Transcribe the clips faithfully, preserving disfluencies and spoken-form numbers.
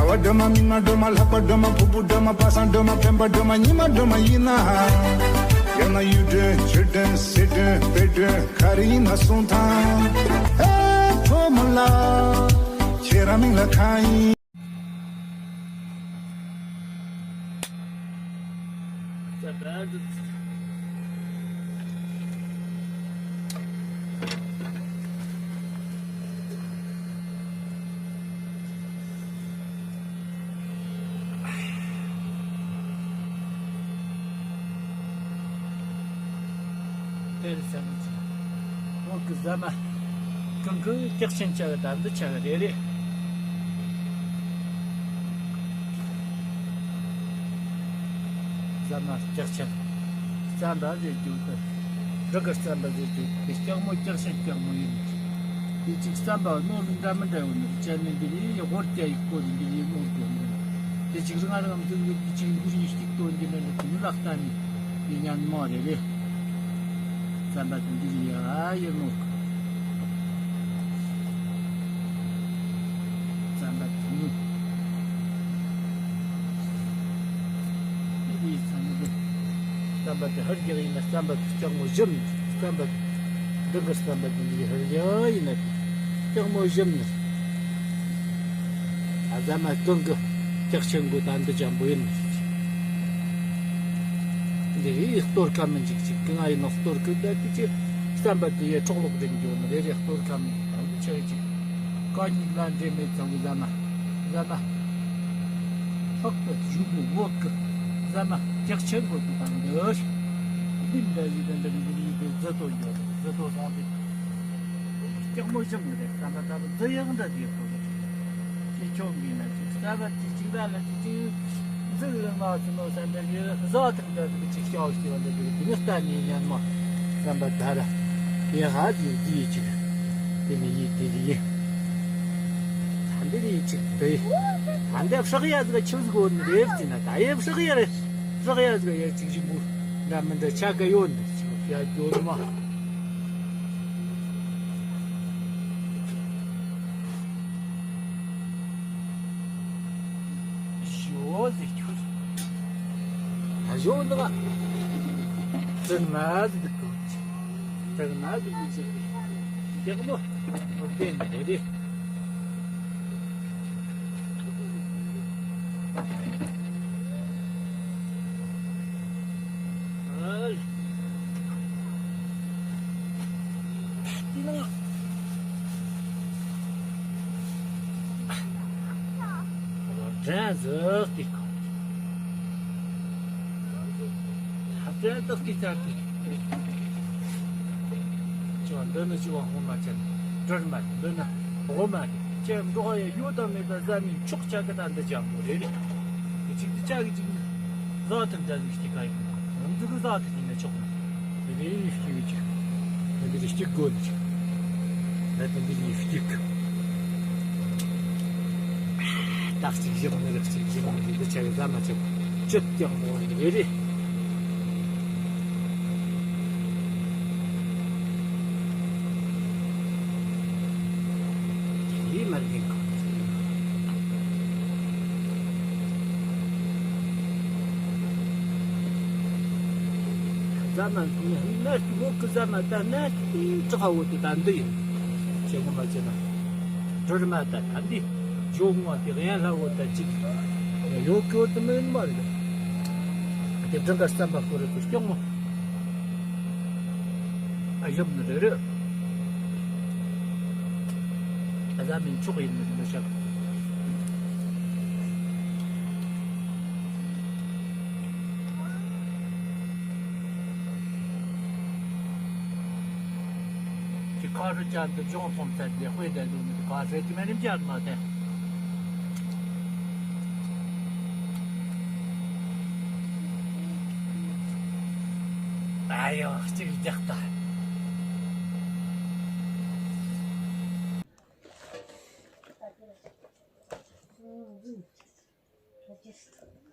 བ་སྒྲོལ་མ། མིག་དམར་སྒྲོལ་མ། ལྷག་པ་སྒྲོལ་མ། ཕུར་བུ་སྒྲོལ་མ། པ་སངས་སྒྲོལ་མ། འཕེན་པ་སྒྲོལ་མ། ཉི་མ་སྒྲོལ་མ་ཡིན་ན། ཡང་ན་གཡུ་སྒྲོན་བཅུ་སྒྲོན་སེར་སྒྲོན་དཔལ་སྒྲོན་ག་རེ་ཡིན་ན་གསུང་དང་། ཨེ་ཁྲོ་མོ་ལ། ཁྱེད་རང་མིང་ལ་གང་ཡིན། དེར་སེམས་ཅན་ཁོང་གི་ཟ་མ་གང་གི་སྐྱག་ཆེན་ཆ་གི་དང་འདི་ཆ་གི་རེ་རེ། ཟ་མ་སྐྱག་ཆེན། རྩམ་པ་ཟེར་རྒྱུ་དེ། འབྲི་གི་རྩམ་པ་ཟེར་རྒྱུ་དེ་སྐྱག་མོ་སྐྱག་ཆེན་སྐྱག་མོ་ཡིན། དེ་གཅིག་རྩམ་པ་ནོར་འདྲ་མི་འདྲ་ཡོད་ནི་བཅད་ནི་འདི་ཡིན་ཡོད་སྐོར་རྒྱ་ཡིག་སྐོར་འདི་ཡིན་ནོར་དགོས་ནི། དེ་གཅིག་རིང་ང་རང་ཚོ་གི་གཅིག་འགུལ་ཡིག་གཅིག་སྟོན་གྱི་མེད་ནི་དེ་ནི་ལག་རྟགས་ནི་དེ་ཉན་མོ་རེ་རེ། རྩམ་པ་དེ་འདི་ཡིན་ཡ་ཡིན་ནོར། རྩམ་པ་དུང་། ཨི་ལི་ཚང་གི་རྩམ་པ་དེ་ཧར་རྒྱག་ཡིན་ན་རྩམ་པ་དེ་སྐྱག་མོ་ཞིམ། རྩམ་པ་འདི་གི་རྩམ་པ་དེ་འདི་ཧར་རྒྱག་ཡིན་ན་སྐྱག་མོ་ཞིམ་ནི། ཨ་ཟ་མ་ཀུན་གི་སྐྱག་ཆེན་གོ་ད་འདི་ཅན་པོ་ཡིན་ནི། འདི་ཡི་གཏོར་ཁ་མི་འཇིག་ཅིག་གི་ང་ཡིན་ནོ་གཏོར་གི་ད་དེ་ཅི་རྩམ་པ་དེ་ཡི་འཕྲོག་ལོག་རིན་འགྱོ་ནི་རེ་རེ་གཏོར་ཁ་མི་འཇིག་ད་འདི་ཆ་ཡི་ཅིག་ཀ་ཉིད་ལ་འདྲེ་མེད་ཚང་གི་ཟ་མ། ཟ་མ། ལྷག་ཏུ་གཞུག་གུ་བོད་ཀྱི་ཟ་མ་སྐྱག་ཆེན་དགོས་ཀྱི་དང་འདི། འདི་འདྲ་ཞིག་དང་འདི་འདི་ཡིན་པའི་རྫི་ཏོ་འགྱོ་རེད། རྫི་ཏོ་བཟང་སྟེ། སྐྱག་མོ་ཞིམ་གི་རེད། ཟ་མ་ལྟ་བུ་རྫི་ཡག་འདྲ་དེ་ཁོ་རེད། ཁྱེད་ཆོ་འདི་ན་ཅིག་ཟ་བ་ཅིག་ཅིག་ཟ་ལ་ཅིག་ཅིག་འཛུགས་ལ་མ་ཚུད་ནོ་ས་འདྲ་ཞིག་བཟོ་ཐུབ་འདྲ་ཟིག་ཅིག་ཤོག་ཞིག་འདྲ་ཟིག་དེ་ནི་ལྟ་ཉན་ཉན་མ་ཟ་མ་ད་ར་ཡ་ཧ་ཅིག་འདི་ཡི་ཅིག་དེ་ནི་ཡིད་དེ་རི་ཡིན། ད་འདི་རི་ཡིན་ཅིག་དེ། ད་འདི་བསྲེག་ཡ་ཟིག་ཆུ་ཟིག་འོ་ནི་རེད་ཟིན་ན་ད་ཡེ་བསྲེག་ཡ་རེད། བསྲེག་ཡ་ཟིག་ཡ་ཅིག་ཞིག་འབུ་འདྲ་མི་འདྲ་ཆ་ག་ཡོད་འདི་ཡ་འགྱོ་ནི་མ། ཞོ་ཟིག་ཁྱུར། ད་ཞོ་འདི་ག་ཙིག་མ་ཟིག་འདུག་གོ། ཙིག་མ་ཟིག་འདུག་ཟིག་རྒྱག་མོ་འོ་དེ་འདི་རེད། ཨ་ལ། ད་དེ་ན། རོ་དྲན་ཟིག་དེ་གོ། ད་དྲན་ཏག་གི་ཆ་གི། ཅོ་འདི་ནི་ཅི་བ་ཧོ་མ་ཅན། སྒྲོལ་མ་འདི་ནི་ཧོ་མ་རེད། ཁྱེད་འགྲོ་ཡ་ཡོད་དམ་མེད་དམ་ཟ་མི་ཆོག་ཆ་གི་ད་འདི་ཅན་པོ་རེད་རེད། དེ་གཅིག་འདི་ཆ་གི་གཅིག་ནི་ཟ་ཐུབ་འདྲ་ཟིག་སྐྱེ་ག་ཡིན། འདི་གི་ཟ་ཐུབ་ཡིན་ན་ཆོག་ནི། དེ་ནས་ཡིན་སྐྱེ་གི་ཅིག་ད་འདི་རེ་སྐྱེ་དགོས་ནི་ཅིག་ད་དེ་འདི་ཡིན་སྐྱེ་གི་ད་གཅིག་བཞག་ནི་རེ་གཅིག་བཞག་ནི་རེ་འདི་ཆ་གི་ཟ་མ་ཆོག་ཅི་ཀྱང་མོ་ནི་རེད་རེད། ཡིད་མ་ལེན་གོ། ཟ་མ་ནི་ནི་མོ་གི་ཟ་མ་ད་ནི་ཏི་ཙག་ཧ་བོ་དེ་ད་འདི་ཡིན། ཁྱེད་ངོ་མ་ཅི་ན་སྒྲོལ་མ་ད་ད་འདི་ཇོ་ངོ་དེ་གཡན་ལྷ་བོ་ད་ཅི་ཡོད་གི་ཡོད་དུ་མེད་མ་རེད། དེ་སྒྲུང་ག་བསམ་པ་ཁོ་རེ་ཁོ་སྐྱོང་ངོ། ཨ་ཡོམ་ནི་རེ་རེ། ཨ་ཟ་མིན་ཆོག་ཡིན་ནི་མི་ཤག་ཅི་ཁ་རུ་ཅན་དུ་ལྗོངས་སོང་ཚད་དེ་དཔེ་འདྲ་འདུག་ནི་ཁ་ཟེར་གྱི་མེད་ནི་བྱར་མ་དེ། ཨ་ཡོ་གཅིག་རྒྱག་ད།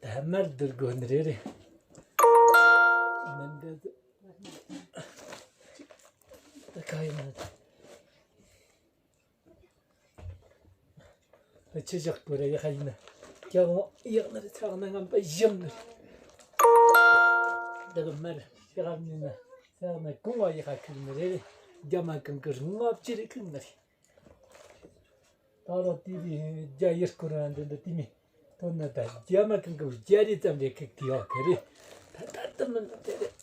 ད་མར་བསྡུར་དགོས་ནི་རེད་རེད། མི་འདི་ད་ག་ཡིན་ན། ཆི་བཞག་དགོས་རེད་ཡ་ཧ་ཡིན་ན། ཡག་ཡག་ནི་རེད། ཚགས་ནི་ངམ་པ་ཞིམ་ནི་རེད། འདི་གི་མར་ཤི་ཧ་ནི་ན་ཚགས་ནི་གང་བ་ཡག་ཁུག་ནི་རེད། རྒྱ་མ་གང་གི་ལྔ་བཅུ་རེ་ཁུག་ནི་རེད། ད་ར་དེ་རེད། རྒྱ་ཡིར་སྐོར་ར་འདི་འདི་དེ་མི་དོན་ན་ད་རྒྱ་མ་གང་གི་བརྒྱ་རེ་ཙམ་རེ་ཁུག་དེ་ཡག་གི་རེད། ད་ད་དུ་མི་འདུག་དེ་རེད།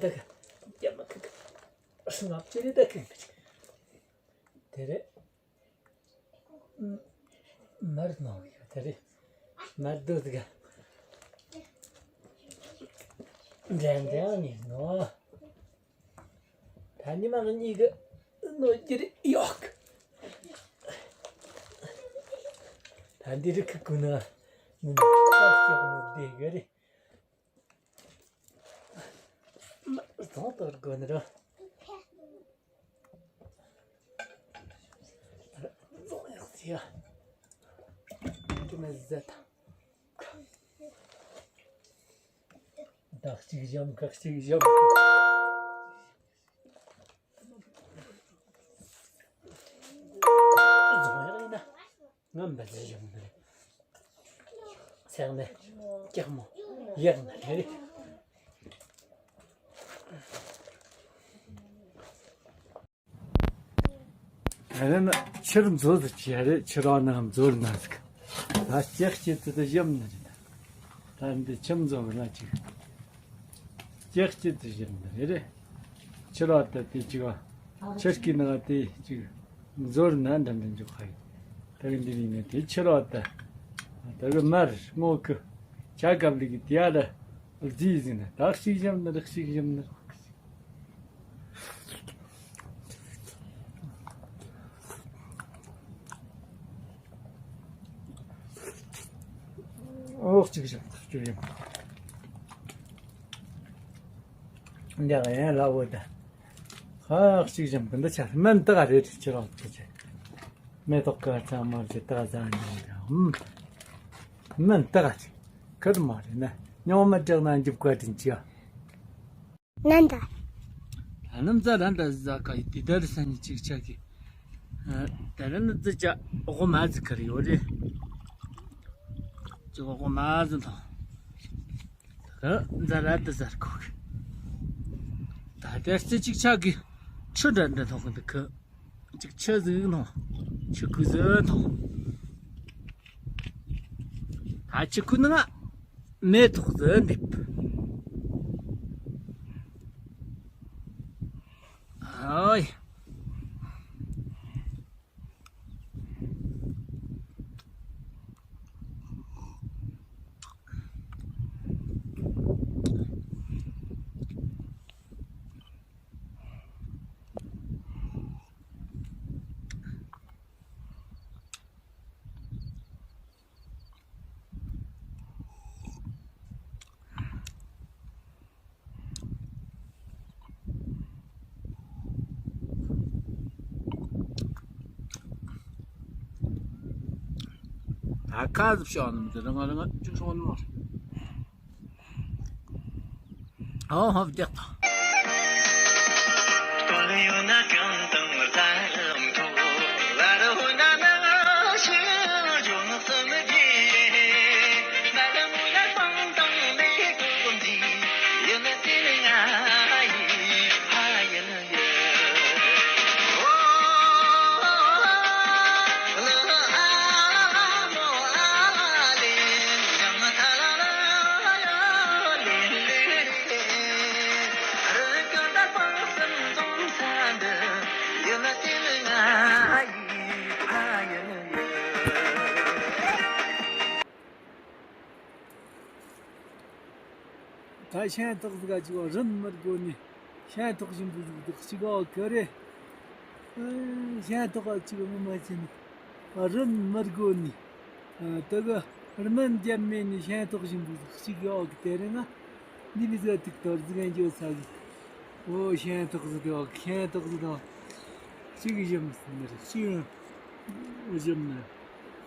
འདི་གི་རྒྱ་མ་གང་གི་ལྔ་བཅུ་རེ་ད་ཁུག་ནི་རེད། དེ་རེད། མར་ནང་ཡོད་དེ་རེད། མར་རྡོ་ཟིག་འདྲ་འདྲ་ནི་ནོ། ད་ཉི་མ་གཉིས་ཀྱི་ནོ་རྒྱུ་རེད་ཡོག་ད་འདི་རིགས་ཀྱི་ཀུན་ན་ནི་ནི་ཀ་སྐྱག་མོ་བསྡད་གི་རེད། ཟོང་གཏོར་དགོས་ནི་ར། ཟོང་ཡག་ཟིག་ཡ། དེ་མ་ཟད། ད་གཅིག་བཞམ་ག་གཅིག་བཞམ་ག་ཟོང་ཡག་ཡིན་ན། ངམ་པ་ཟིག་ཡོང་ནི་རེད། ཚེགས་ནས་སྐྱག་མོ་ཡག་ནི་རེད། ཨ་རེ་ན་ཕྱིར་མཛོད་ཟིག་ཅི་ཡ་རེད། ཕྱིར་བ་ན་མཛོད་ན་ཟིག་ད་ལྕགས་ཀྱི་ཏི་ཏི་ཡོང་ནི་རེད། ད་འདི་ཁྱིམ་བཟོ་གི་ན་ཅིག་ལྕགས་ཀྱི་ཏི་ཡོང་ནི་རེད། ཕྱིར་བ་ད་དེ་ཅིག་བ། ཕྱིར་གི་ན་དེ་ཅིག་མཛོད་ན་འདྲ་འདྲ་འཇོག་ཧ་ཡོད། ད་གི་འདི་ནི་ནི་དེ་ཕྱིར་བ་ད། ད་གི་མར་སྔོ་གི་ཆ་གབ་ལི་གི་དེ་ཡ་ད་རྫི་ཟིན་ན་ད་གཅིག་བཞམ་ན་རེ་གཅིག་བཞམ་ན་རེ། ཨོ་གཅིག་བཞམ་གཅིག་བཞམ། འདི་ག་ཡན་ལ་འོ་ད། ཧ་གཅིག་བཞམ་གི་འདི་ཆ་སྨན་དག་རེད་ཁྱེད་རང་ཚོ་ཆེ། མེ་ཏོག་གི་ཚང་མ་ཅི་དག་ཟ་འདི་འདྲ་ཧུམ། སྨན་དག་རེད། ཁུར་མ་རེད་ན་སྨྱོ་མི་དྲག་ན་འཇིབ་བཀའ་དྲིན་ཅི་ཡ། ནན་ད། ད་ནམ་ཛ་ར་འདྲ་ཟ་ཁ་ཡི་དེ་ལྟར་ས་ནི་ཅིག་ཆ་གི། ད་ར་ནི་ཙི་ཅ་འོག་མ་ཟི་ཁར་ཡོད་རེད། ཅི་འོག་མ་ཟི་ཐོང་། ད་ཛ་ར་ད་ཟར་ཁོ་གི། ད་དེར་ཙི་ཅིག་ཆ་གི་ཆུ་འདྲ་འདྲ་ཐོག་གི་འདུག་གི། ཅིག་ཆུ་ཟིག་ནོ། ཆུ་ཁུ་ཟི་ཐོང་། ད་ཆུ་ཁུ་ནང་མེ་ཏོག་ཟི་འདེབས། ཨོའི། ད་ཁ་ཟིག་ཤོག་ནི་མི་འདུག་རང་ང་རང་ང་ཅིག་ཤོག་ནི་མ། ཨོ་ཧོབ་རྒྱག་ཐོ། ད་ཤིང་ཏོག་ཟིག་ག་ཅིག་རིན་མི་དགོས་ནི། ཤིང་ཏོག་ཞིམ་པོ་ཟིག་འདུག་ཅིག་ཨོ་གི་རེད། ཤིང་ཏོག་ག་ཅིག་ངོ་མ་ཅི་ནི་རིན་མི་དགོས་ནི། དེ་གི་སྨན་རྒྱབ་མེད་ནི་ཤིང་ཏོག་ཞིམ་པོ་ཟིག་ཅིག་ཨོ་གི་དེ་རིང་ང་འདི་ནི་ཟ་ཐུག་ཏོར་ཟིག་ཨན་ཇོ་ས་ཟིག་ཨོ་ཤིང་ཏོག་ཟིག་དེ་ཨོ་ཤིང་ཏོག་ཟིག་དང་ཅིག་ཞིམ་ཟིག་ནི་རེད་ཅིག་ཞིམ་ནི།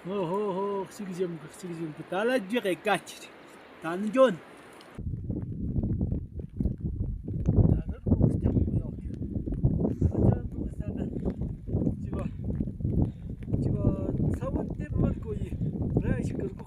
ཧོ་ཧོ་ཧོ། གཅིག་གཞན་གཅིག་གཞན་གྱི་ད་ལ་རྒྱག་གི་ཀ་ཅི་རེད། ད་ནི་འཇོན། ད་ནི་ཁོ་སྐྱབས་མོ་ཡོག་གི། ཁོ་ཅང་ཐུག་ས་ན། ཅི་བ། ཅི་བ། ས་བོན་དེ་མི་དགོས་ཡི། རང་ཞིག་གི་སྒོ།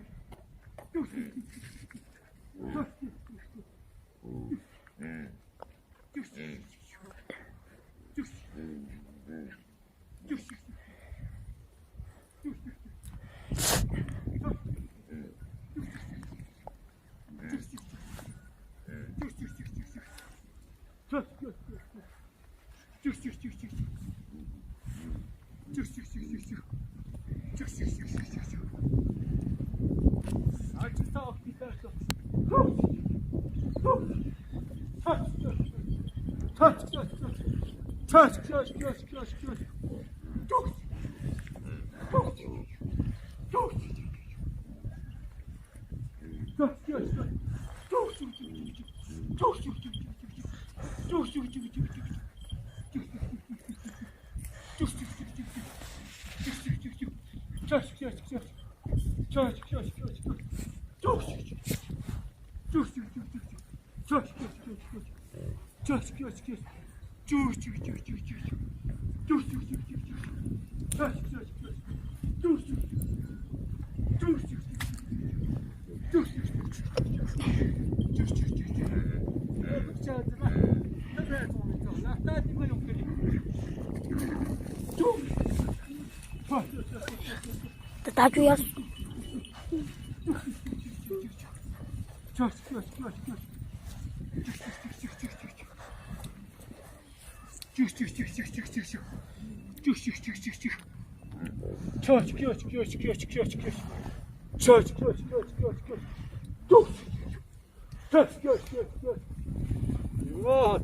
ད་ད་ཅུ་ཡར།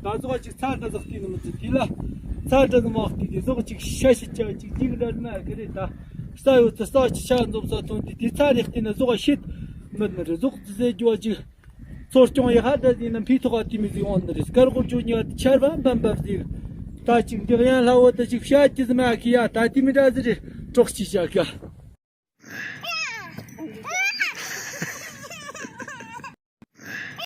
ད་ཟོག་ཅིག་ཚ་འདྲ་ཟོག་དེ་ནི་མི་ཚེ་དེ་ལ་ཚ་འདྲ་ཟོག་མ་བལྟས་ཏེ་ཟོག་ཅིག་ཤ་ཤི་ཅག་ཅིག་ཅིག་འདྲ་མ་གི་རེད། ད་ས་ཡོད་ཚེ་ས་ཅིག་ཤ་འཛོམས་ས་ཐོན་ཏེ་དེ་ཚ་རེག་དེ་ནི་ཟོག་ཤེད་མི་ནི་རེད། ཟོག་ཟེར་རྒྱུ་ཅིག་འཚོ་སྐྱོང་ཡག་ཧ་འདྲ་ཟིག་ན་འཕེལ་ཐོག་ག་དེ་མི་ཟིག་འོང་ནི་རེད། སྐར་འཁོར་བཅུ་གཉིས་པ་དེ་ཆར་བ་འབབ་འབབ་ཟིག་ད་ཅིག་འདི་གཡན་ལྷ་བོ་ད་ཅིག་བཤད་ཀྱི་ཟིག་མ་གི་ཡ། ད་དེ་མི་འདྲ་ཟིག་རེད། གྲོགས་ཅིག་བྱ་ག